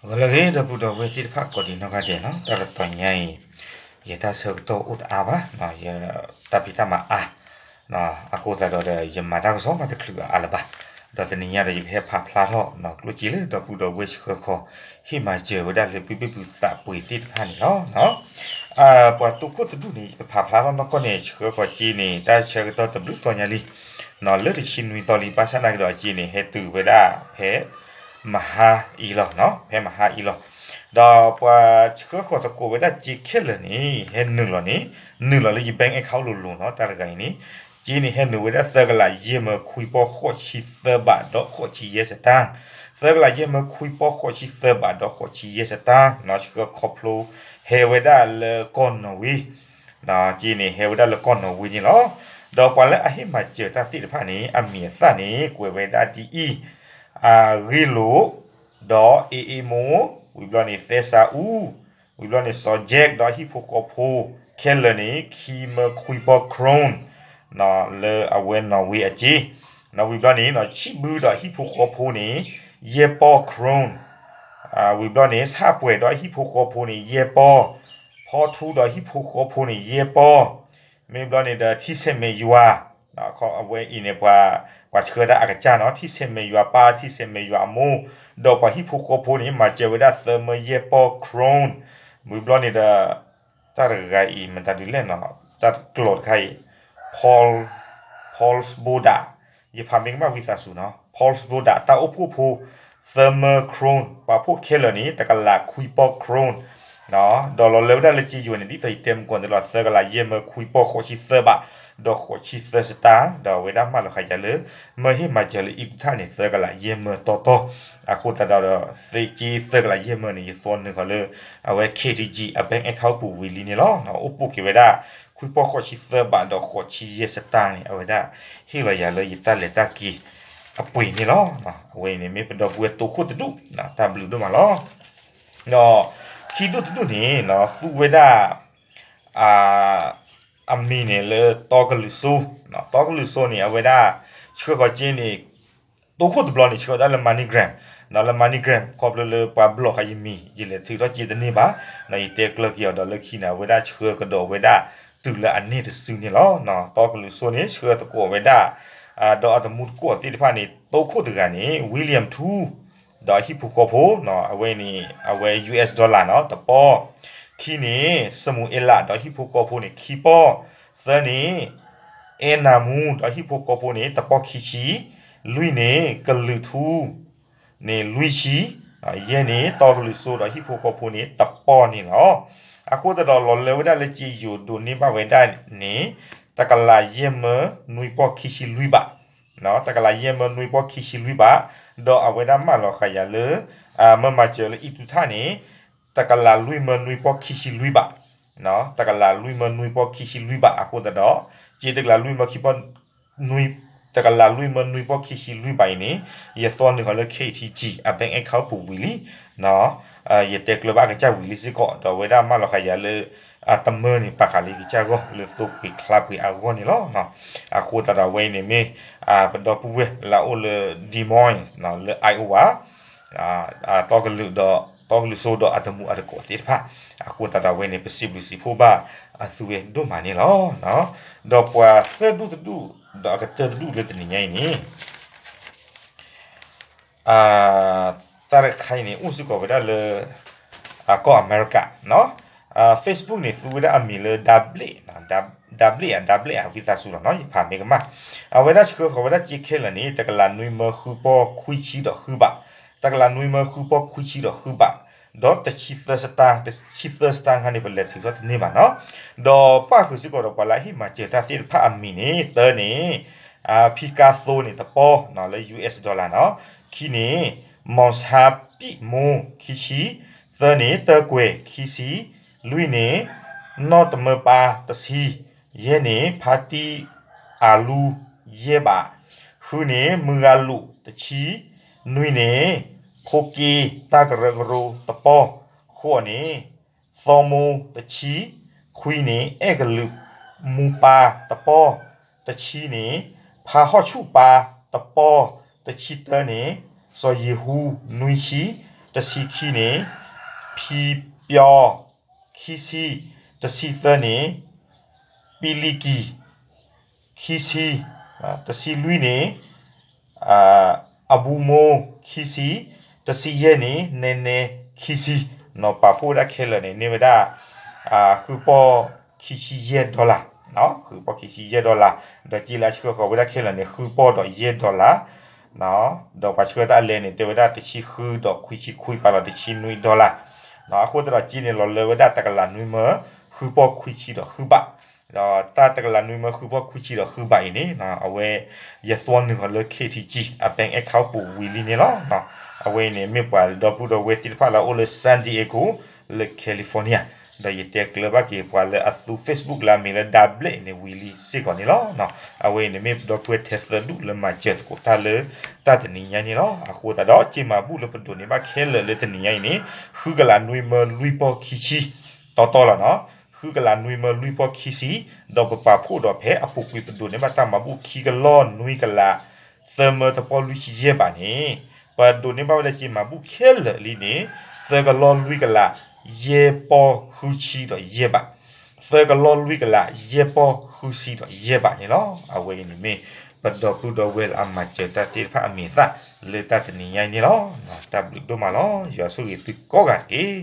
ဂီၤလၢအဂ့ၤ ဒီပုၢ်ဒီဝဲၢ်သ့ၣ်တဖၣ် ကိးဒံးနီၢ်ဂၤဒဲးနီၤ, တၢ်တတီၤညါအံၤ ယတၢ်ဆၢကတီၢ်အိၣ်တအါဘၣ်, ယတၢ်ဖံးတၢ်မၤအါ, အဃိသတးဒီး ယမၤတၢ်ကစီၣ်မးတချုးအါလၢၤဘၣ်, ဒီးတနံၤညါဒီး ယကဟဲဖးဖျါထီၣ် ကျိၣ်စ့လၢဒီပုၢ်ဒီဝဲၢ်ဆှၢဃီၤ ဟ့ၣ်မၤစၢၤဝဲဒၣ်လၢပုၢ်ပုၢ်သးပှ့ၤသ့ၣ်တဖၣ်န့ၣ်လီၤ. ပှၤတိခိၣ်တဒူၣ်န့ၣ် ယကဖးဖျါထီၣ်နီၢ်ကီၢ်န့ၣ် ဆှၢဃီၤစ့န့ၣ် တၢ်ဆၢကတီၢ်တဘျုးသီညါလံ လၢတဆံနွံသီလံ, ဘၣ်ဆၣ်နာ်က့ဒီးအစ့န့ၣ် ဟဲတုၤဝဲဒၣ်ဖဲ မဟါအံၤလီၤ, ဖဲမဟါအံၤလီၤ. ဒီးပှၤဆှၢဃီၤသကိးဝဲဒၣ်စ့ခဲလၢာ်န့ၣ် ဟဲနုာ်လီၤန့ၣ် နုာ်လီၤလၢယ bank account လိၤလိၤနီၤ, တၢ်တဂၤအံၤန့ၣ် စ့န့ၣ် ဟဲနုာ်ဝဲဒၣ်သၢကလးယဲၢ်မၢခွံပီၢ်ဃိးဆံသၢဘးဒီးဃိးဆံယဲၢ်စတၢၢ်, သၢကလးယဲၢ်မၢခွံပီၢ်ဃိးဆံသၢဘးဒီးဃိးဆံယဲၢ်စတၢၢ်နီၤ, ဆှၢခီဖျိ ဟဲဝဲဒၣ်လၢကီၢ်နီၣ်ဝ့ စ့န့ၣ် ဟဲဝဲဒၣ်လၢကီၢ်နီၣ်ဝ့န့ၣ်လီၤ. ဒီးပှၤလၢအဟ့ၣ်မၤစၢၤတၢ်သ့ၣ်တဖၣ်န့ၣ် အမံၤအသၣ်န့ၣ် ကွဲးဝဲဒၣ်ဒ်အံၤ, အဂ့ၢ်လိာ်, ဒီး အ့အ့မိၢ်, ဝံၤဘျီန့ၣ် သဲစးအူ, ဝံၤဘျီန့ၣ် စီၤ Jack ဒီးဟံၣ်ဖိဃီဖိ ခဲလၢာ်န့ၣ် ခံမၢခွံပီၢ် crown လၢအဝဲနီၣ်ဝ့အစ့, ဝံၤဘျီန့ၣ် ဆံၣ်ဘုဒီးဟံၣ်ဖိဃီဖိန့ၣ် ယဲၢ်ပီၢ် crown, ဝံၤဘျီန့ၣ် ဆၣ်ပှဲၤဒီးဟံၣ်ဖိဃီဖိန့ၣ် ယဲၢ်ပီၢ်, ဖီထူဒီးဟံၣ်ဖိဃီဖိန့ၣ် ယဲၢ်ပီၢ်, မ့ၢ်ဘျီန့ၣ်ဒီး ထံဆဲးမဲာ်ယွၤ, အဝဲအံၤန့ၣ် ပှၤဆှၢတၢ်အကစၢ်နီၤ, ထံဆဲးမဲာ်ယွၤပၢ် ထံဆဲးမဲာ်ယွၤအမိၢ်, ဒီးပှၤဟံၣ်ဖိဃီဖိန့ၣ် မၤစၢၤဝဲဒၣ်သၢမၢယဲၢ်ပီၢ် crown, ဝံၤဘျီန့ၣ်ဒီး တၢ်တဂၤအံၤ မတၤဒုးလဲၣ်နီၤ, တၢ်တကျိာ်တခါအံၤ Paul, Paul Svoboda, ယဖးမ့ၢ်ကမၣ်ဝံသးစူၤနီၤ, Paul Svoboda တၢ်အိၣ်ဖှိၣ်ဖိ သၢမၢ crown, ပှၤဖှိၣ်ခဲလၢာ်န့ၣ် တကလးခွံပီၢ် crown, ဒီးလီၤလၢဝဲဒၣ်လၢစ့ယိၤန့ၣ် ဒ်သိးယတဲမုၢ်ကီၢ်န့ၣ်လီၤ, သၢကလးယဲၢ်မၢခွံပီၢ်ဃိးဆံသၢဘး ဒီးဃိးဆံသၢစတၢၢ်, ဒီးအဝဲဒၣ်မၢလီၤဃာ်ယၤလၢ မၢဟ့ၣ်မၤစၢၤလၢအံၣ်သူထၣ်န့ၣ် သၢကလးယဲၢ်မၢတီတီ, အဃိသတးဒီး စ့သၢကလးယဲၢ်မၢန့ၣ် ယသွီနုာ်ဃီၤလၢ အဝဲ K T G အ bank account ပူၤဝံၤလံန့ၣ်လီၤ. အိၣ်ပိၢ်က့ၤဝဲဒၣ် ခွံပီၢ်ဃိးဆံသၢဘးဒီးဃိးဆံယဲၢ်စတၢၢ်န့ၣ် အဝဲဒၣ်ဟ့ၣ်လီၤယၤလၢယတၢ်လဲၤတၢ်က့ၤအပှ့ၤန့ၣ်လီၤ. အဝဲအံၤန့ၣ်မ့ၢ်ပဒီပုၢ်ဝဲၢ်တိခိၣ်တဒူၣ်, တၢ်ဘျုးဒိၣ်မးလီၤ. ဒီးခံဒူၣ်တဒူၣ်န့ၣ် သူဝဲဒၣ် အမံၤန့ၣ်လၢတီကလုာ်စိ, တီကလုာ်စိန့ၣ် အဝဲဒၣ် ဆှၢဃီၤစ့န့ၣ် တိခိၣ်တဘျီန့ၣ် ဆှၢဝဲဒၣ်လၢ MoneyGram, ဒီးလၢ MoneyGram ခီဖျိလၢပှၤဘျီၣ်ဃာ်ယမံၤ ယလဲၤထုးထီၣ်စ့တန့ၢ်ဘၣ်, ယတဲကျၢၤက့ၤအီၤဒီးလၢခံန့ၣ် အဝဲဒၣ်ဆှၢကဒီးဝဲဒၣ်တုၤလၢအန့ၢ်တစုန့ၣ်လီၤ. တီကလုာ်စိန့ၣ် ဆှၢသကိးဝဲဒၣ် ဒီးအတမူတကိးသ့ၣ်တဖၣ်န့ၣ် တိခိၣ်တဂၤန့ၣ် William ထူ ဒီးဟံၣ်ဖိဃီဖိ, အဝဲန့ၣ် အဝဲ US dollar နီၤ တပီၢ်, ခံန့ၣ် စမူၤအ့လးဒီးဟံၣ်ဖိဃီဖိန့ၣ် ခံပီၢ်, သၢန့ၣ် အဲနၤမူဒီးဟံၣ်ဖိဃီဖိန့ၣ် တပီၢ်ခံဆံ, လွံၢ်န့ၣ် ကလုာ်ထူ န့ၣ် လွံၢ်ဆံ, ယဲၢ်န့ၣ် တီကလုာ်စိဒီးဟံၣ်ဖိဃီဖိန့ၣ် တပီၢ်န့ၣ်လီၤ. အဃိသတးဒီးလီၤလၢဝဲဒၣ်လၢစ့ယိၤဒိးန့ၢ်ဘၣ်ဝဲဒၣ်န့ၣ် တကလးယဲၢ်မၢနွံပီၢ်ခံဆံလွံၢ်ဘး, တကလးယဲၢ်မၢနွံပီၢ်ခံဆံလွံၢ်ဘး, ဒီးအဝဲဒၣ်မၢလီၤဃာ်ယၤလၢ မၢမၤစၢၤလၢအံၣ်သူထၣ်န့ၣ် တကလးလွံၢ်မၢနွံပီၢ်ခံဆံလွံၢ်ဘး, တကလးလွံၢ်မၢနွံပီၢ်ခံဆံလွံၢ်ဘး အဃိသတးဒီး စ့တကလးလွံၢ်မၢခံပီၢ် တကလးလွံၢ်မၢနွံပီၢ်ခံဆံလွံၢ်ဘးအံၤန့ၣ် ယသွီနုာ်ဃီၤလၢ K T G အ bank account ပူၤဝံၤလံ, ယတဲကျၢၤဘၣ်အကစၢ်ဝံၤလံစ့ၢ်ကီး ဒီးအဝဲဒၣ်မၢလီၤဃာ်ယၤလၢ အတမၢန့ၣ် ပာ်ဃာ်လၢယကစၢ်ဂီၢ်လၢသိပှ့ၤချါပှ့ၤအဂီၢ်န့ၣ်လီၤ. အဃိသတးဒီးအဝဲအံၤန့ၣ်မ့ၢ် ပဒီပုၢ်ဝဲၢ်လၢအအိၣ်လၢ Des Moines လၢ Iowa တီကလုာ်ဒီး တီကလုာ်စိဒီးအတမူအတကိးသ့ၣ်တဖၣ်, အဃိသတးဒီးအဝဲန့ၣ် ပစံးဘျုးစံးဖှိၣ်ဘၣ်အသုဝဲဒိၣ်မးန့ၣ်လီၤ. ဒီးပှၤသၢဒူၣ်တဒူၣ် ဒီးအကတၢၢ်တဒူၣ်လၢတနံၤညါအံၤန့ၣ် တၢ်တခါအံၤန့ၣ် အိၣ်စ့ၢ်ကီးဝဲဒၣ်လၢ ကီၢ်အမဲရကၤ Facebook န့ၣ် သူဝဲဒၣ်အမံၤလၢ ဒါဘျ့ၣ်, ဒါဘျ့ၣ်ဧါ ဒါဘျ့ၣ်ဧါ ဝံသးစူၤလီၤနီၤ ယဖးမ့ၢ်ကမၣ်, အဝဲဒၣ်ဆှၢဃီၤဝဲဒၣ်စ့ခဲလၢာ်န့ၣ် တကလးနွံမၢဃုပီၢ်ခွံဆံဒီးဃုဘး, တကလးနွံမၢဃုပီၢ်ခွံဆံဒီးဃုဘး, ဒီးတဆံသၢစတၢၢ်, တဆံသၢစတၢၢ်ခါန့ၣ် ပလဲၤထုးထီၣ်တန့ၢ်ဘၣ်နီၤ, ဒီးပၣ်ဃုာ်စ့ၢ်ကီးဒီးပှၤလၢအဟ့ၣ်မၤစၢၤတၢ်သ့ၣ်တဖၣ်အမံၤန့ၣ် တၢန့ၣ် ဖံကါသိန့ၣ်တပီၢ်လၢ US dollar နီၤ, ခံန့ၣ် မီၤဆါပံၣ်မိၢ်ခံဆံ, သၢန့ၣ် တၢကွဲၤခံဆံ, လွံၢ်န့ၣ် နီၢ်တမၢပၢ်တဆံ, ယဲၢ်န့ၣ် ဖါတံၢ်အလူယဲၢ်ဘး, ဃုန့ၣ် မုၢ်ဂၤလိာ်တဆံ, နွံန့ၣ် ခိၣ်က့တၢ်ကရၢကရိတပီၢ်, ဃိးန့ၣ် သီမိၢ်တဆံ, ခွံန့ၣ် အဲၣ်ကလုာ်မူပၢ်တပီၢ်, တဆံန့ၣ် ဖါဟီၣ်ဆူၣ်ပၢ်တပီၢ်, တဆံတၢန့ၣ် စီၤယ့ဟူနွံဆံ, တဆံခံန့ၣ် ဖံပျီ ခံဆံ, တဆံသၢန့ၣ် ပံလံကံ ခံဆံ, တဆံလွံၢ်န့ၣ် အဘူးမိၢ် ခံဆံ, တဆံယဲၢ်န့ၣ် နဲနဲ ခံဆံ, နီၢ်ပာ်ဖှိၣ်ဝဲဒၣ်ခဲလၢာ်န့ၣ် န့ၢ်ဝဲဒၣ် ဃုပီၢ်ခံဆံယဲၢ် dollar, ဃုပီၢ်ခံဆံယဲၢ် dollar, ဒီးစ့လၢအဆှၢဃီၤဝဲဒၣ်ခဲလၢာ်န့ၣ် ဃုပီၢ်ဒီးယဲၢ် dollar, ဒီးပှၤဆှၢတၢ်အလဲန့ၣ် တဲဝဲဒၣ်တဆံဃုဒီးခွံဆံခွံ ပာ်လီၤတဆံနွံ dollar, အဃိသတးဒီးစ့န့ၣ် လီၤလၢဝဲဒၣ်တကလးနွံမၢ ဃုပီၢ်ခွံဆံဒီးဃုဘး, ဒီးတၢ်တကလးနွံမၢဃုပီၢ်ခွံဆံဒီးဃုဘးအံၤန့ၣ် အဝဲ ယသွီနုာ်ဃီၤလၢ ခ့ထံကံ အ bank account ပူၤဝံၤလံန့ၣ်လီၤ. အဝဲအံၤန့ၣ် မ့ၢ်ပှၤဒီပုၢ်ဒီဝဲၢ်သ့ၣ်တဖၣ်လၢအအိၣ်လၢ San Diego လၢ California, ဒီးယတဲကျၢၤဘၣ်က့ၤပှၤလၢအသူ Facebook လၢအမံၤလၢ ဒါဘျဲၣ် အံၤန့ၣ်ဝံၤလံစ့ၢ်ကီးန့ၣ်လီၤ. အဝဲအံၤန့ၣ်မ့ၢ်ပဒီပုၢ်ဝဲၢ်ထဲသၢဒူၣ်လၢမၤစၢၤသကိးတၢ်လၢတၢ်တနံၤညါန့ၣ်လီၤ. အဃိသတးဒီး စ့မၤဘူၣ်လၢပဒိးန့ၢ်ဘၣ်ခဲလၢာ်လၢတနံၤညါအံၤန့ၣ် ဃုကလးနွံမၢလွံၢ်ပီၢ်ခံဆံ တီတီလီၤနီၤ. ဃုကလးနွံမၢလွံၢ်ပီၢ်ခံဆံ, ဒီးပပာ်ဖှိၣ်ဒီးဖဲအပူၤကွံာ်ပဒိးန့ၢ်ဘၣ်တၢ်မၤဘူၣ် ခံကလီၢ်နွံကလး သၢမၢတပီၢ်လွံၢ်ဆံယဲၢ်ဘးန့ၣ်, ပဒိးန့ၢ်ဘၣ်ဝဲဒၣ်စ့မၤဘူၣ်ခဲလၢာ်လံန့ၣ် သၢကလီၢ်လွံၢ်ကလး ယဲၢ်ပီၢ်ဃုဆံဒီးယဲၢ်ဘး, သၢကလီၢ်လွံၢ်ကလး ယဲၢ်ပီၢ်ဃုဆံဒီးယဲၢ်ဘးန့ၣ်လီၤ. အဝဲအံၤန့ၣ်မ့ၢ်ပဒီပုၢ်ဒီဝဲၢ်လၢအမၤစၢၤတၢ်သ့ၣ်တဖၣ်အမံၤအသၣ် လၢတၢ်တနံၤညါအံၤန့ၣ်လီၤ. တၢ်ဘျုးဒိၣ်မးလီၤ. ယွၤဆိၣ်ဂ့ၤသုကိးဂၤတက့ၢ်.